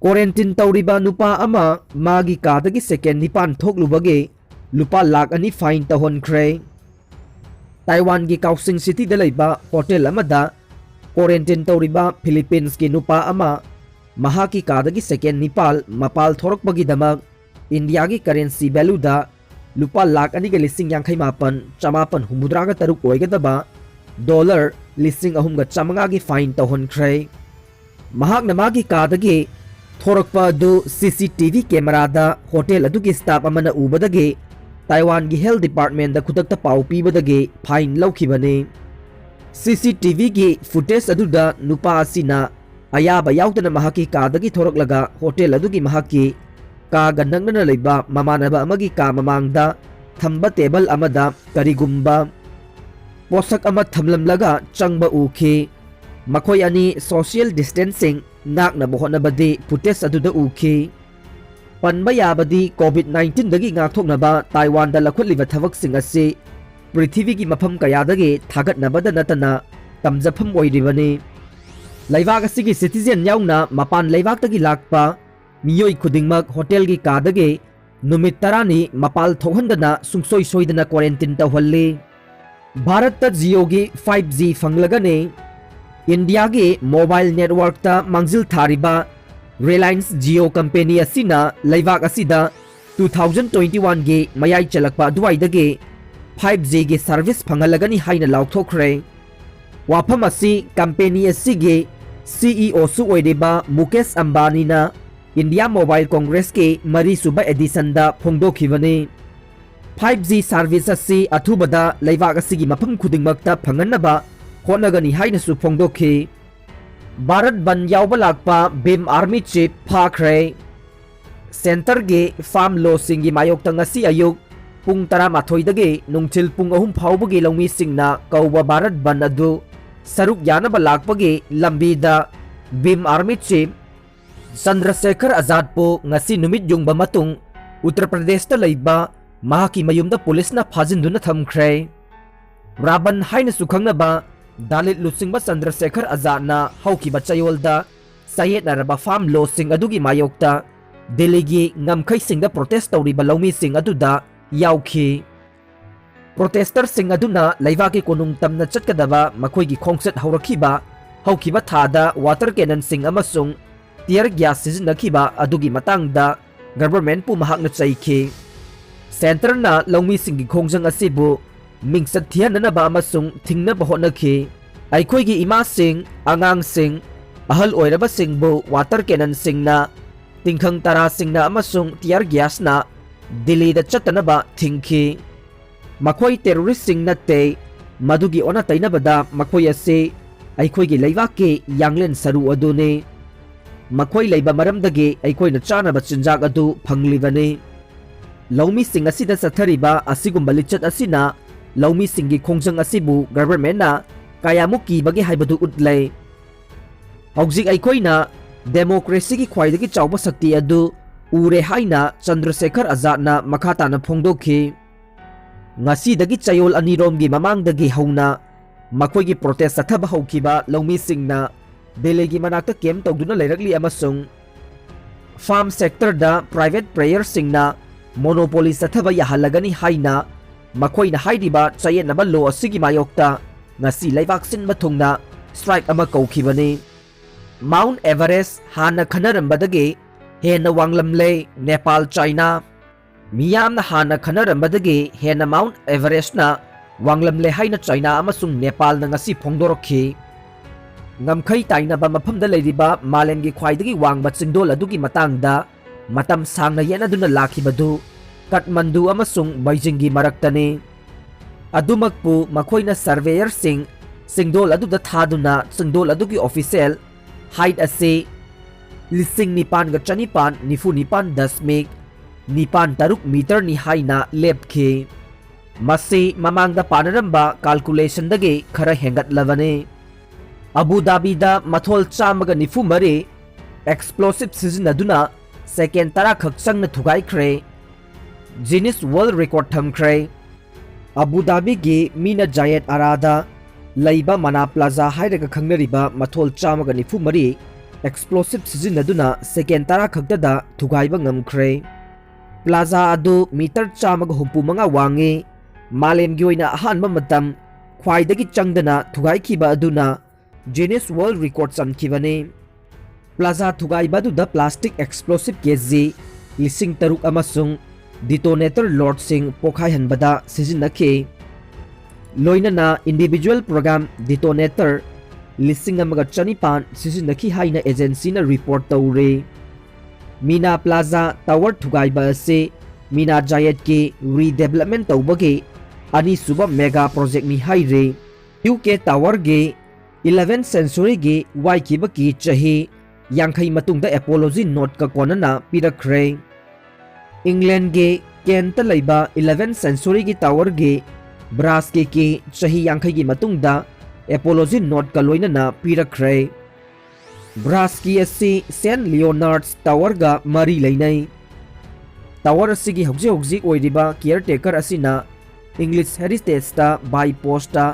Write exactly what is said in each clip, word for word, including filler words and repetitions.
Quarantine ꯇꯧꯔꯤꯕ ꯅꯨꯄꯥ ꯑꯃ ꯃꯥꯒꯤ ꯀꯥꯗꯒꯤ ꯁꯦꯀꯦꯟ ꯅꯤꯄꯥꯟ ꯊꯣꯛꯂꯨꯕꯒꯤ ꯂꯨꯄꯥ ꯂꯥꯈ ꯑꯅꯤ fine ꯇꯧꯍꯟꯈ꯭ꯔꯦ꯫ ꯇꯥꯏꯋꯥꯟꯒꯤ ꯀꯥꯎꯁꯤꯡ ꯁꯤꯇꯤꯗ ꯂꯩꯕ ꯍꯣꯇꯦꯜ ꯑꯃꯗ quarantine ꯇꯧꯔꯤꯕ ꯐꯤꯂꯤꯄꯤꯟꯁꯀꯤ ꯅꯨꯄꯥ ꯑꯃ ꯃꯍꯥꯛꯀꯤ ꯀꯥꯗꯒꯤ ꯁꯦꯀꯦꯟ ꯅꯤꯄꯥꯜ ꯃꯄꯥꯜ ꯊꯣꯔꯛꯄꯒꯤꯗꯃꯛ ꯏꯟꯗꯤꯌꯥꯒꯤ currency valueꯗ ꯂꯨꯄꯥ ꯂꯥꯈ ꯑꯅꯤꯒ ꯂꯤꯁꯤꯡ ꯌꯥꯡꯈꯩ ꯃꯥꯄꯟ ꯆꯃꯥꯄꯟ ꯍꯨꯝꯐꯨꯇꯔꯥꯒ ꯇꯔꯨꯛ ꯑꯣꯏꯒꯗꯕ ꯗꯣꯂꯔ ꯂꯤꯁꯤꯡ ꯑꯍꯨꯝꯒ ꯆꯥꯃꯉꯥꯒꯤ fine ꯇꯧꯍꯟꯈ꯭ꯔꯦ꯫ ꯃꯍꯥꯛꯅ ꯃꯥꯒꯤ ꯀꯥꯗꯒꯤ ꯊꯣꯔꯛꯄ ꯑꯗꯨ CCTV cameraꯗ ꯍꯣꯇꯦꯜ ꯑꯗꯨꯒꯤ staff ꯑꯃꯅ ꯎꯕꯗꯒꯤ ꯇꯥꯏꯋꯥꯟꯒꯤ health departmentꯗ ꯈꯨꯗꯛꯇ ꯄꯥꯎ ꯄꯤꯕꯗꯒꯤ fine ꯂꯧꯈꯤꯕꯅꯤ꯫ CCTVꯒꯤ footage ꯑꯗꯨꯗ ꯅꯨꯄꯥ ꯑꯁꯤꯅ ꯑꯌꯥꯕ ꯌꯥꯎꯗꯅ ꯃꯍꯥꯛꯀꯤ ꯀꯥꯗꯒꯤ ꯊꯣꯔꯛꯂꯒ ꯍꯣꯇꯦꯜ ꯑꯗꯨꯒꯤ ꯃꯍꯥꯛꯀꯤ ꯀꯥꯒ ꯅꯛꯅꯅ ꯂꯩꯕ ꯃꯃꯥꯟꯅꯕ ꯑꯃꯒꯤ ꯀꯥ ꯃꯃꯥꯡꯗ ꯊꯝꯕ table ꯑꯃꯗ ꯀꯔꯤꯒꯨꯝꯕ ꯄꯣꯠꯁꯛ ꯑꯃ ꯊꯝꯂꯝꯂꯒ ꯆꯪꯕ ꯎꯈꯤ꯫ ꯃꯈꯣꯏ ꯑꯅꯤ social distancing ꯉꯥꯛꯅꯕ ꯍꯣꯠꯅꯕꯗꯤ footage ꯑꯗꯨꯗ ꯎꯈꯤ꯫ ꯄꯟꯕ ꯌꯥꯕꯗꯤ COVID nineteenꯗꯒꯤ ꯉꯥꯛꯊꯣꯛꯅꯕ ꯇꯥꯏꯋꯥꯟꯗ ꯂꯧꯈꯠꯂꯤꯕ ꯊꯕꯛꯁꯤꯡ ꯑꯁꯤ ꯄ꯭ꯔꯤꯊꯤꯕꯤꯒꯤ ꯃꯐꯝ ꯀꯌꯥꯗꯒꯤ ꯊꯥꯒꯠꯅꯕꯗ ꯅꯠꯇꯅ ꯇꯝꯖꯐꯝ ꯑꯣꯏꯔꯤꯕꯅꯤ꯫ ꯂꯩꯕꯥꯛ ꯑꯁꯤꯒꯤ citizen ꯌꯥꯎꯅ ꯃꯄꯥꯟ ꯂꯩꯕꯥꯛꯇꯒꯤ ꯂꯥꯛꯄ ꯃꯤꯑꯣꯏ ꯈꯨꯗꯤꯡꯃꯛ ꯍꯣꯇꯦꯜꯒꯤ ꯀꯥꯗꯒꯤ ꯅꯨꯃꯤꯠ ꯇꯔꯥꯅꯤ ꯃꯄꯥꯜ ꯊꯣꯛꯍꯟꯗꯅ ꯁꯨꯡꯁꯣꯏ ꯁꯣꯏꯗꯅ quarantine ꯇꯧꯍꯜꯂꯤ꯫ ꯚꯥꯔꯠꯇ Jioꯒꯤ five G ꯐꯪꯂꯒꯅꯤ꯫ ꯏꯟꯗꯤꯌꯥꯒꯤ mobile networkꯇ ꯃꯥꯡꯖꯤꯜ ꯊꯥꯔꯤꯕ Reliance Jio company ꯑꯁꯤꯅ ꯂꯩꯕꯥꯛ ꯑꯁꯤꯗ two thousand twenty oneꯒꯤ ꯃꯌꯥꯏ ꯆꯜꯂꯛꯄ ꯑꯗꯨꯋꯥꯏꯗꯒꯤ five Gꯒꯤ service ꯐꯪꯍꯜꯂꯒꯅꯤ ꯍꯥꯏꯅ ꯂꯥꯎꯊꯣꯛꯈ꯭ꯔꯦ꯫ ꯋꯥꯐꯝ ꯑꯁꯤ company ꯑꯁꯤꯒꯤ CEOꯁꯨ ꯑꯣꯏꯔꯤꯕ Mukesh ꯑꯝꯕꯥꯅꯤꯅ India Mobile Congressꯀꯤ ꯃꯔꯤꯁꯨꯕ editionꯗ ꯐꯣꯡꯗꯣꯛꯈꯤꯕꯅꯤ꯫ Five G service ꯑꯁꯤ ꯑꯊꯨꯕꯗ ꯂꯩꯕꯥꯛ ꯑꯁꯤꯒꯤ ꯃꯐꯝ ꯈꯨꯗꯤꯡꯃꯛꯇ ꯐꯪꯍꯟꯅꯕ ꯍꯣꯠꯅꯒꯅꯤ ꯍꯥꯏꯅꯁꯨ ꯐꯣꯡꯗꯣꯛꯈꯤ꯫ ꯚꯥꯔꯠ ꯕꯟ ꯌꯥꯎꯕ ꯂꯥꯛꯄ Bhim Army Chief ꯐꯥꯈ꯭ꯔꯦ꯫ Centreꯒꯤ farm lawꯁꯤꯡꯒꯤ ꯃꯥꯌꯣꯛꯇ ꯉꯁꯤ ꯑꯌꯨꯛ ꯄꯨꯡ ꯇꯔꯥꯃꯥꯊꯣꯏꯗꯒꯤ ꯅꯨꯡꯊꯤꯜ ꯄꯨꯡ ꯑꯍꯨꯝ ꯐꯥꯎꯕꯒꯤ ꯂꯧꯃꯤꯁꯤꯡꯅ ꯀꯧꯕ ꯚꯥꯔꯠ ꯕꯟ ꯑꯗꯨ ꯁꯔꯨꯛ ꯌꯥꯅꯕ ꯂꯥꯛꯄꯒꯤ ꯂꯝꯕꯤꯗ Bhim Army Chief ꯆꯟꯗ꯭ꯔꯁꯦꯈꯔ ꯑꯖꯥꯗꯄꯨ ꯉꯁꯤ ꯅꯨꯃꯤꯠ ꯌꯨꯡꯕ ꯃꯇꯨꯡ ꯎꯠꯇꯔ ꯄ꯭ꯔꯗꯦꯁꯇ ꯂꯩꯕ ꯃꯍꯥꯛꯀꯤ ꯃꯌꯨꯝꯗ ꯄꯨꯂꯤꯁꯅ ꯐꯥꯖꯤꯟꯗꯨꯅ ꯊꯝꯈ꯭ꯔꯦ꯫ ꯔꯥꯕꯟ ꯍꯥꯏꯅꯁꯨ ꯈꯪꯅꯕ ꯗꯥꯂꯤꯠ ꯂꯨꯆꯤꯡꯕ ꯆꯟꯗ꯭ꯔꯁꯦꯈꯔ ꯑꯖꯥꯗꯅ ꯍꯧꯈꯤꯕ ꯆꯌꯣꯜꯗ ꯆꯌꯦꯠꯅꯔꯕ farm lawꯁꯤꯡ ꯑꯗꯨꯒꯤ ꯃꯥꯌꯣꯛꯇ ꯗꯤꯜꯂꯤꯒꯤ ꯉꯝꯈꯩꯁꯤꯡꯗ protest ꯇꯧꯔꯤꯕ ꯂꯧꯃꯤꯁꯤꯡ ꯑꯗꯨꯗ ꯌꯥꯎꯈꯤ꯫ Protesterꯁꯤꯡ ꯑꯗꯨꯅ ꯂꯩꯕꯥꯛꯀꯤ ꯀꯣꯅꯨꯡ ꯇꯝꯅ ꯆꯠꯀꯗꯕ ꯃꯈꯣꯏꯒꯤ ꯈꯣꯡꯆꯠ ꯍꯧꯔꯛꯈꯤꯕ ꯍꯧꯈꯤꯕ ꯊꯥꯗ water cannonꯁꯤꯡ ꯑꯃꯁꯨꯡ tear gas ꯁꯤꯖꯤꯟꯅꯈꯤꯕ ꯑꯗꯨꯒꯤ ꯃꯇꯥꯡꯗ governmentꯄꯨ ꯃꯍꯥꯛꯅ ꯆꯩꯈꯤ꯫ Centreꯅ ꯂꯧꯃꯤꯁꯤꯡꯒꯤ ꯈꯣꯡꯖꯪ ꯑꯁꯤꯕꯨ ꯃꯤꯡꯆꯠ ꯊꯤꯍꯟꯅꯅꯕ ꯑꯃꯁꯨꯡ ꯊꯤꯡꯅꯕ ꯍꯣꯠꯅꯈꯤ꯫ ꯑꯩꯈꯣꯏꯒꯤ ꯏꯃꯥꯁꯤꯡ, ꯑꯉꯥꯡꯁꯤꯡ, ꯑꯍꯜ ꯑꯣꯏꯔꯕꯁꯤꯡꯕꯨ water cannonꯁꯤꯡꯅ, ꯇꯤꯡꯈꯪ ꯇꯔꯥꯁꯤꯡꯅ ꯑꯃꯁꯨꯡ tear gasꯅ ꯗꯤꯜꯂꯤꯗ ꯆꯠꯇꯅꯕ ꯊꯤꯡꯈꯤ꯫ ꯃꯈꯣꯏ terroristꯁꯤꯡ ꯅꯠꯇꯦ꯫ ꯃꯗꯨꯒꯤ ꯑꯣꯟꯅ ꯇꯩꯅꯕꯗ ꯃꯈꯣꯏ ꯑꯁꯤ ꯑꯩꯈꯣꯏꯒꯤ ꯂꯩꯕꯥꯛꯀꯤ ꯌꯥꯡꯂꯦꯟ ꯁꯔꯨ ꯑꯗꯨꯅꯤ꯫ ꯃꯈꯣꯏ ꯂꯩꯕ ꯃꯔꯝꯗꯒꯤ ꯑꯩꯈꯣꯏꯅ ꯆꯥꯅꯕ ꯆꯤꯟꯖꯥꯛ ꯑꯗꯨ ꯐꯪꯂꯤꯕꯅꯤ꯫ ꯂꯧꯃꯤꯁꯤꯡ ꯑꯁꯤꯗ ꯆꯠꯊꯔꯤꯕ ꯑꯁꯤꯒꯨꯝꯕ ꯂꯤꯆꯠ ꯑꯁꯤꯅ ꯂꯧꯃꯤꯁꯤꯡꯒꯤ ꯈꯣꯡꯖꯪ ꯑꯁꯤꯕꯨ governmentꯅ ꯀꯌꯥꯃꯨꯛ ꯀꯤꯕꯒꯦ ꯍꯥꯏꯕꯗꯨ ꯎꯠꯂꯦ꯫ ꯍꯧꯖꯤꯛ ꯑꯩꯈꯣꯏꯅ democracyꯒꯤ ꯈ꯭ꯋꯥꯏꯗꯒꯤ ꯆꯥꯎꯕ ꯁꯛꯇꯤ ꯑꯗꯨ ꯎꯔꯦ ꯍꯥꯏꯅ ꯆꯟꯗ꯭ꯔꯁꯦꯈꯔ ꯑꯖꯥꯗꯅ ꯃꯈꯥ ꯇꯥꯅ ꯐꯣꯡꯗꯣꯛꯈꯤ꯫ ꯉꯁꯤꯗꯒꯤ ꯆꯌꯣꯜ ꯑꯅꯤꯔꯣꯝꯒꯤ ꯃꯃꯥꯡꯗꯒꯤ ꯍꯧꯅ ꯃꯈꯣꯏꯒꯤ protest ꯆꯠꯊꯕ ꯍꯧꯈꯤꯕ ꯂꯧꯃꯤꯁꯤꯡꯅ ꯗꯤꯜꯂꯤꯒꯤ ꯃꯅꯥꯛꯇ camp ꯇꯧꯗꯨꯅ ꯂꯩꯔꯛꯂꯤ ꯑꯃꯁꯨꯡ farm sectorꯗ private playerꯁꯤꯡꯅ monopoly ꯆꯠꯊꯕ ꯌꯥꯍꯜꯂꯒꯅꯤ ꯍꯥꯏꯅ ꯃꯈꯣꯏꯅ ꯍꯥꯏꯔꯤꯕ ꯆꯌꯦꯠꯅꯕ law ꯑꯁꯤꯒꯤ ꯃꯥꯌꯣꯛꯇ ꯉꯁꯤ ꯂꯩꯕꯥꯛ ꯁꯤꯟꯕ ꯊꯨꯡꯅ strike ꯑꯃ ꯀꯧꯈꯤꯕꯅꯤ꯫ Mount Everest ꯍꯥꯟꯅ ꯈꯟꯅꯔꯝꯕꯗꯒꯤ ꯍꯦꯟꯅ ꯋꯥꯡꯂꯝꯂꯦ ꯅꯦꯄꯥꯜ, ꯆꯥꯏꯅꯥ꯫ ꯃꯤꯌꯥꯝꯅ ꯍꯥꯟꯅ ꯈꯟꯅꯔꯝꯕꯗꯒꯤ ꯍꯦꯟꯅ Mount Everestꯅ ꯋꯥꯡꯂꯝꯂꯦ ꯍꯥꯏꯅ ꯆꯥꯏꯅꯥ ꯑꯃꯁꯨꯡ ꯅꯦꯄꯥꯜꯅ ꯉꯁꯤ ꯐꯣꯡꯗꯣꯔꯛꯈꯤ꯫ ꯉꯝꯈꯩ ꯇꯥꯏꯅꯕ ꯃꯐꯝꯗ ꯂꯩꯔꯤꯕ ꯃꯥꯂꯦꯝꯒꯤ ꯈ꯭ꯋꯥꯏꯗꯒꯤ ꯋꯥꯡꯕ ꯆꯤꯡꯗꯣꯜ ꯑꯗꯨꯒꯤ ꯃꯇꯥꯡꯗ ꯃꯇꯝ ꯁꯥꯡꯅ ꯌꯦꯠꯅꯗꯨꯅ ꯂꯥꯛꯈꯤꯕꯗꯨ ꯀꯥꯊꯃꯟꯗꯨ ꯑꯃꯁꯨꯡ ꯕꯩꯖꯤꯡꯒꯤ ꯃꯔꯛꯇꯅꯤ꯫ ꯑꯗꯨꯃꯛꯄꯨ ꯃꯈꯣꯏꯅ surveyorꯁꯤꯡ ꯆꯤꯡꯗꯣꯜ ꯑꯗꯨꯗ ꯊꯥꯗꯨꯅ ꯆꯤꯡꯗꯣꯜ ꯑꯗꯨꯒꯤ official height ꯑꯁꯤ ꯂꯤꯁꯤꯡ ꯅꯤꯄꯥꯟꯒ ꯆꯅꯤꯄꯥꯟ ꯅꯤꯐꯨ ꯅꯤꯄꯥꯟ ꯗꯁꯃꯤꯛ ꯅꯤꯄꯥꯟ ꯇꯔꯨꯛ meterꯅꯤ ꯍꯥꯏꯅ ꯂꯦꯞꯈꯤ꯫ ꯃꯁꯤ ꯃꯃꯥꯡꯗ ꯄꯥꯅꯔꯝꯕ calculationꯗꯒꯤ ꯈꯔ ꯍꯦꯟꯒꯠꯂꯕꯅꯤ꯫ ꯑꯕꯨ ꯙꯥꯕꯤꯗ ꯃꯊꯣꯜ ꯆꯥꯝꯃꯒ ꯅꯤꯐꯨ ꯃꯔꯤ explosive ꯁꯤꯖꯤꯟꯅꯗꯨꯅ second ꯇꯔꯥ ꯈꯛ ꯆꯪꯅ ꯊꯨꯒꯥꯏꯈ꯭ꯔꯦ꯫ Guinness World Record ꯊꯝꯈ꯭ꯔꯦ꯫ ꯑꯕꯨ ꯙꯥꯕꯤꯒꯤ ꯃꯤꯅ ꯖꯥꯌꯦꯗ ꯑꯔꯥꯗ ꯂꯩꯕ ꯃꯅꯥ ꯄ꯭ꯂꯥꯖꯥ ꯍꯥꯏꯔꯒ ꯈꯪꯅꯔꯤꯕ ꯃꯊꯣꯜ ꯆꯥꯝꯃꯒ ꯅꯤꯐꯨ ꯃꯔꯤ ꯑꯦꯛꯁꯄ꯭ꯂꯣꯁꯤꯞ ꯁꯤꯖꯤꯟꯅꯗꯨꯅ ꯁꯦꯀꯦꯟ ꯇꯔꯥ ꯈꯛꯇꯗ ꯊꯨꯒꯥꯏꯕ ꯉꯝꯈ꯭ꯔꯦ꯫ ꯄ꯭ꯂꯥꯖꯥ ꯑꯗꯨ ꯃꯤꯇꯔ ꯆꯥꯝꯃꯒ ꯍꯨꯝꯐꯨ ꯃꯉꯥ ꯋꯥꯡꯉꯤ꯫ ꯃꯥꯂꯦꯝꯒꯤ ꯑꯣꯏꯅ ꯑꯍꯥꯟꯕ ꯃꯇꯝ ꯈ꯭ꯋꯥꯏꯗꯒꯤ ꯆꯪꯗꯅ ꯊꯨꯒꯥꯏꯈꯤꯕ ꯑꯗꯨꯅ ꯖꯤꯅꯤꯁ ꯋꯥꯔꯜꯗ ꯔꯦꯀꯣꯔꯗ ꯆꯟꯈꯤꯕꯅꯤ꯫ ꯄ꯭ꯂꯥꯖꯥ ꯊꯨꯒꯥꯏꯕ ꯑꯗꯨꯗ ꯄ꯭ꯂꯥꯁꯇꯤꯛ ꯑꯦꯛꯁꯄ꯭ꯂꯣꯁꯤꯞ ꯀꯦ ꯖꯤ ꯂꯤꯁꯤꯡ ꯇꯔꯨꯛ ꯑꯃꯁꯨꯡ ꯗꯤꯇꯣꯅꯦꯇꯔ ꯂꯣꯗꯁꯤꯡ ꯄꯣꯈꯥꯏꯍꯟꯕꯗ ꯁꯤꯖꯤꯟꯅꯈꯤ꯫ ꯂꯣꯏꯅꯅ ꯏꯟꯗꯤꯚꯤꯖꯨꯋꯦꯜ ꯄ꯭ꯔꯣꯒ꯭ꯔꯥꯝ ꯗꯤꯇꯣꯅꯦꯇꯔ ꯂꯤꯁꯤꯡ ꯑꯃꯒ ꯆꯅꯤꯄꯥꯟ ꯁꯤꯖꯤꯟꯅꯈꯤ ꯍꯥꯏꯅ ꯑꯦꯖꯦꯟꯁꯤꯅ ꯔꯤꯄꯣꯔꯠ ꯇꯧꯔꯤ꯫ ꯃꯤꯅꯥ ꯄ꯭ꯂꯥꯖꯥ ꯇꯋꯔ ꯊꯨꯒꯥꯏꯕ ꯑꯁꯤ ꯃꯤꯅꯥ ꯖꯥꯌꯦꯗꯀꯤ ꯔꯤꯗꯦꯕꯂꯞꯃꯦꯟ ꯇꯧꯕꯒꯤ ꯑꯅꯤꯁꯨꯕ ꯃꯦꯒꯥ ꯄ꯭ꯔꯣꯖꯦꯛꯅꯤ ꯍꯥꯏꯔꯤ꯫ ꯌꯨ ꯀꯦ ꯇꯋꯔꯒꯤ ꯏꯂꯦꯚꯦꯟ ꯁꯦꯟꯆꯨꯔꯤꯒꯤ ꯋꯥꯏꯈꯤꯕꯒꯤ ꯆꯍꯤ ꯌꯥꯡꯈꯩ ꯃꯇꯨꯡꯗ ꯑꯦꯄꯣꯂꯣꯖꯤ ꯅꯣꯠꯀ ꯀꯣꯟꯅꯅ ꯄꯤꯔꯛꯈ꯭ꯔꯦ꯫ ꯏꯪꯂꯦꯟꯒꯤ ꯀꯦꯟꯇ ꯂꯩꯕ ꯏꯂꯦꯚꯦꯟ ꯁꯦꯟꯆꯨꯔꯤꯒꯤ ꯇꯋꯔꯒꯤ ꯕ꯭ꯔꯥꯁꯀꯤ ꯀꯤ ꯆꯍꯤ ꯌꯥꯡꯈꯩꯒꯤ ꯃꯇꯨꯡꯗ ꯑꯦꯄꯣꯂꯣꯖꯤ ꯅꯣꯠꯀ ꯂꯣꯏꯅꯅ ꯄꯤꯔꯛꯈ꯭ꯔꯦ꯫ ꯕ꯭ꯔꯥꯁꯀꯤ ꯑꯁꯤ ꯁꯦꯟ ꯂꯤꯑꯣꯅꯥꯔꯗꯁ ꯇꯋꯔꯒ ꯃꯔꯤ ꯂꯩꯅꯩ꯫ ꯇꯋꯔ ꯑꯁꯤꯒꯤ ꯍꯧꯖꯤꯛ ꯍꯧꯖꯤꯛ ꯑꯣꯏꯔꯤꯕ ꯀꯤꯌꯔꯇꯦꯀꯔ ꯑꯁꯤꯅ ꯏꯪꯂꯤꯁ ꯍꯦꯔꯤꯇꯦꯖꯇ ꯕꯥꯏ ꯄꯣꯁꯇ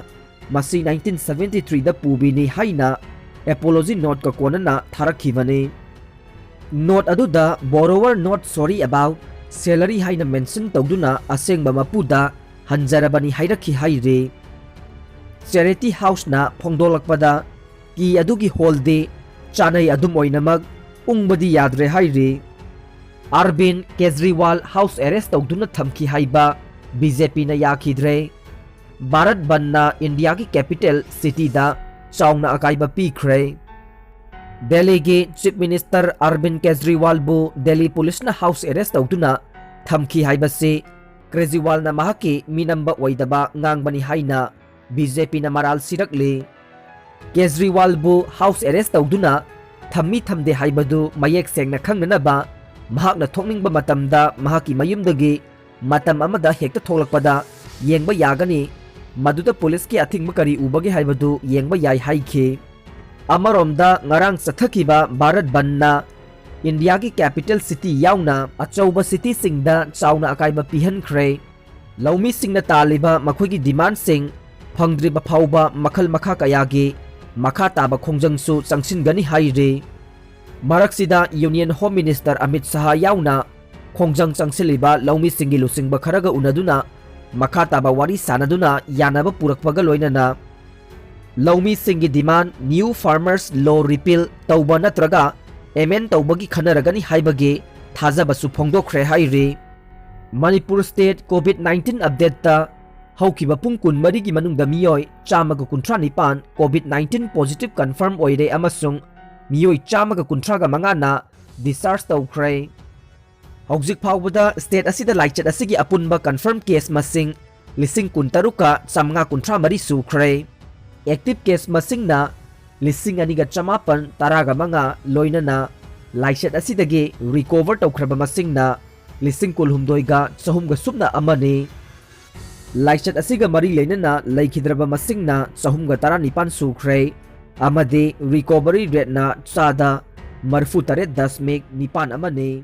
ꯃꯁꯤ ꯅꯥꯏꯟꯇꯤꯟ ꯁꯚꯦꯟꯇꯤ ꯊ꯭ꯔꯤꯗ ꯄꯨꯕꯤꯅꯤ ꯍꯥꯏꯅ ꯑꯦꯄꯣꯂꯣꯖꯤ ꯅꯣꯠꯀ ꯀꯣꯟꯅꯅ ꯊꯥꯔꯛꯈꯤꯕꯅꯤ꯫ ꯅꯣꯠ ꯑꯗꯨꯗ "Borrower not sorry about salary" ꯍꯥꯏꯅ ꯃꯦꯟꯁꯟ ꯇꯧꯗꯨꯅ ꯑꯁꯦꯡꯕ ꯃꯄꯨꯗ ꯍꯟꯖꯔꯕꯅꯤ ꯍꯥꯏꯔꯛꯈꯤ ꯍꯥꯏꯔꯤ꯫ ꯆꯦꯔꯤꯇꯤ ꯍꯥꯎꯁꯅ ꯐꯣꯡꯗꯣꯛꯂꯛꯄꯗ, ꯀꯤ ꯑꯗꯨꯒꯤ ꯍꯣꯜꯗꯤ ꯆꯥꯅꯩ ꯑꯗꯨꯝ ꯑꯣꯏꯅꯃꯛ ꯎꯪꯕꯗꯤ ꯌꯥꯗ꯭ꯔꯦ ꯍꯥꯏꯔꯤ꯫ ꯑꯔꯕꯤꯟ ꯀꯦꯖ꯭ꯔꯤꯋꯥꯜ ꯍꯥꯎꯁ ꯑꯦꯔꯦꯁ ꯇꯧꯗꯨꯅ ꯊꯝꯈꯤ ꯍꯥꯏꯕ ꯕꯤ ꯖꯦ ꯄꯤꯅ ꯌꯥꯈꯤꯗ꯭ꯔꯦ꯫ ꯚꯥꯔꯠ ꯕꯟꯗꯅ ꯏꯟꯗꯤꯌꯥꯒꯤ ꯀꯦꯄꯤꯇꯦꯜ ꯁꯤꯇꯤꯗ ꯆꯥꯎꯅ ꯑꯀꯥꯏꯕ ꯄꯤꯈ꯭ꯔꯦ꯫ ꯗꯦꯜꯂꯤꯒꯤ ꯆꯤꯐ ꯃꯤꯅꯤꯁꯇꯔ ꯑꯔꯕꯤꯟ ꯀꯦꯖ꯭ꯔꯤꯋꯥꯜꯕꯨ ꯗꯦꯜꯂꯤ ꯄꯨꯂꯤꯁꯅ ꯍꯥꯎꯁ ꯑꯦꯔꯦꯁ ꯇꯧꯗꯨꯅ ꯊꯝꯈꯤ ꯍꯥꯏꯕꯁꯤ ꯀꯦꯖ꯭ꯔꯤꯋꯥꯜꯅ ꯃꯍꯥꯛꯀꯤ ꯃꯤꯅꯝꯕ ꯑꯣꯏꯗꯕ ꯉꯥꯡꯕꯅꯤ ꯍꯥꯏꯅ ꯕꯤ ꯖꯦ ꯄꯤꯅ ꯃꯔꯥꯜ ꯁꯤꯔꯛꯂꯤ꯫ ꯀꯦꯖ꯭ꯔꯤꯋꯥꯜꯕꯨ ꯍꯥꯎꯁ ꯑꯦꯔꯦꯁ ꯇꯧꯗꯨꯅ ꯊꯝꯃꯤ ꯊꯝꯗꯦ ꯍꯥꯏꯕꯗꯨ ꯃꯌꯦꯛ ꯁꯦꯡꯅ ꯈꯪꯅꯅꯕ ꯃꯍꯥꯛꯅ ꯊꯣꯛꯅꯤꯡꯕ ꯃꯇꯝꯗ ꯃꯍꯥꯛꯀꯤ ꯃꯌꯨꯝꯗꯒꯤ ꯃꯇꯝ ꯑꯃꯗ ꯍꯦꯛꯇ ꯊꯣꯛꯂꯛꯄꯗ ꯌꯦꯡꯕ ꯌꯥꯒꯅꯤ꯫ ꯃꯗꯨꯗ ꯄꯨꯂꯤꯁꯀꯤ ꯑꯊꯤꯡꯕ ꯀꯔꯤ ꯎꯕꯒꯦ ꯍꯥꯏꯕꯗꯨ ꯌꯦꯡꯕ ꯌꯥꯏ ꯍꯥꯏꯈꯤ꯫ ꯑꯃꯔꯣꯝꯗ, ꯉꯔꯥꯡ ꯆꯠꯊꯈꯤꯕ ꯚꯥꯔꯠ ꯕꯟꯗꯅ ꯏꯟꯗꯤꯌꯥꯒꯤ ꯀꯦꯄꯤꯇꯦꯜ ꯁꯤꯇꯤ ꯌꯥꯎꯅ ꯑꯆꯧꯕ ꯁꯤꯇꯤꯁꯤꯡꯗ ꯆꯥꯎꯅ ꯑꯀꯥꯏꯕ ꯄꯤꯍꯟꯈ꯭ꯔꯦ꯫ ꯂꯧꯃꯤꯁꯤꯡꯅ ꯇꯥꯜꯂꯤꯕ ꯃꯈꯣꯏꯒꯤ ꯗꯤꯃꯥꯟꯗꯁꯤꯡ ꯐꯪꯗ꯭ꯔꯤꯕ ꯐꯥꯎꯕ ꯃꯈꯜ ꯃꯈꯥ ꯀꯌꯥꯒꯤ ꯃꯈꯥ ꯇꯥꯕ ꯈꯣꯡꯖꯪꯁꯨ ꯆꯪꯁꯤꯟꯒꯅꯤ ꯍꯥꯏꯔꯤ꯫ ꯃꯔꯛꯁꯤꯗ Union Home Minister Amit Shah ꯌꯥꯎꯅ ꯈꯣꯡꯖꯪ ꯆꯪꯁꯤꯜꯂꯤꯕ ꯂꯧꯃꯤꯁꯤꯡꯒꯤ ꯂꯨꯆꯤꯡꯕ ꯈꯔꯒ ꯎꯅꯗꯨꯅ ꯃꯈꯥ ꯇꯥꯕ ꯋꯥꯔꯤ ꯁꯥꯟꯅꯗꯨꯅ ꯌꯥꯅꯕ ꯄꯨꯔꯛꯄꯒ ꯂꯣꯏꯅꯅ ꯂꯧꯃꯤꯁꯤꯡꯒꯤ demand New Farmers Law repeal ꯇꯧꯕ ꯅꯠꯇ꯭ꯔꯒ amend ꯇꯧꯕꯒꯤ ꯈꯟꯅꯔꯒꯅꯤ ꯍꯥꯏꯕꯒꯤ ꯊꯥꯖꯕꯁꯨ ꯐꯣꯡꯗꯣꯛꯈ꯭ꯔꯦ ꯍꯥꯏꯔꯤ꯫ Manipur state COVID nineteen update ꯇ ꯍꯧꯈꯤꯕ ꯄꯨꯡ ꯀꯨꯟꯃꯔꯤꯒꯤ ꯃꯅꯨꯡꯗ ꯃꯤꯑꯣꯏ ꯆꯥꯝꯃꯒ ꯀꯨꯟꯊ꯭ꯔꯥ ꯅꯤꯄꯥꯟ COVID nineteen positive confirm ꯑꯣꯏꯔꯦ ꯑꯃꯁꯨꯡ ꯃꯤꯑꯣꯏ ꯆꯥꯝꯃꯒ ꯀꯨꯟꯊ꯭ꯔꯥꯒ ꯃꯉꯥꯅ discharge ꯇꯧꯈ꯭ꯔꯦ꯫ ꯍꯧꯖꯤꯛ ꯐꯥꯎꯕꯗ state ꯑꯁꯤꯗ ꯂꯥꯏꯆꯠ ꯑꯁꯤꯒꯤ ꯑꯄꯨꯟꯕ confirm case ꯃꯁꯤꯡ ꯂꯤꯁꯤꯡ ꯀꯨꯟꯇꯔꯨꯛꯀ ꯆꯥꯝꯃꯉꯥ ꯀꯨꯟꯊ꯭ꯔꯥ ꯃꯔꯤ ꯁꯨꯈ꯭ꯔꯦ꯫ Active case ꯃꯁꯤꯡꯅ ꯂꯤꯁꯤꯡ ꯑꯅꯤꯒ ꯆꯃꯥꯄꯟ ꯇꯔꯥꯒ ꯃꯉꯥ, ꯂꯣꯏꯅꯅ ꯂꯥꯏꯆꯠ ꯑꯁꯤꯗꯒꯤ recover ꯇꯧꯈ꯭ꯔꯕ ꯃꯁꯤꯡꯅ ꯂꯤꯁꯤꯡ ꯀꯨꯜꯍꯨꯝꯗꯣꯏꯒ ꯆꯍꯨꯝꯒ ꯁꯨꯞꯅ ꯑꯃꯅꯤ꯫ ꯂꯥꯏꯆꯠ ꯑꯁꯤꯒ ꯃꯔꯤ ꯂꯩꯅꯅ ꯂꯩꯈꯤꯗ꯭ꯔꯕ ꯃꯁꯤꯡꯅ ꯆꯍꯨꯝꯒ ꯇꯔꯥꯅꯤꯄꯥꯟ ꯁꯨꯈ꯭ꯔꯦ, ꯑꯃꯗꯤ recovery rate ꯅ ꯆꯥꯗ ꯃꯔꯤꯐꯨ ꯇꯔꯦꯠ ꯗꯁꯃꯤꯛ ꯅꯤꯄꯥꯟ ꯑꯃꯅꯤ꯫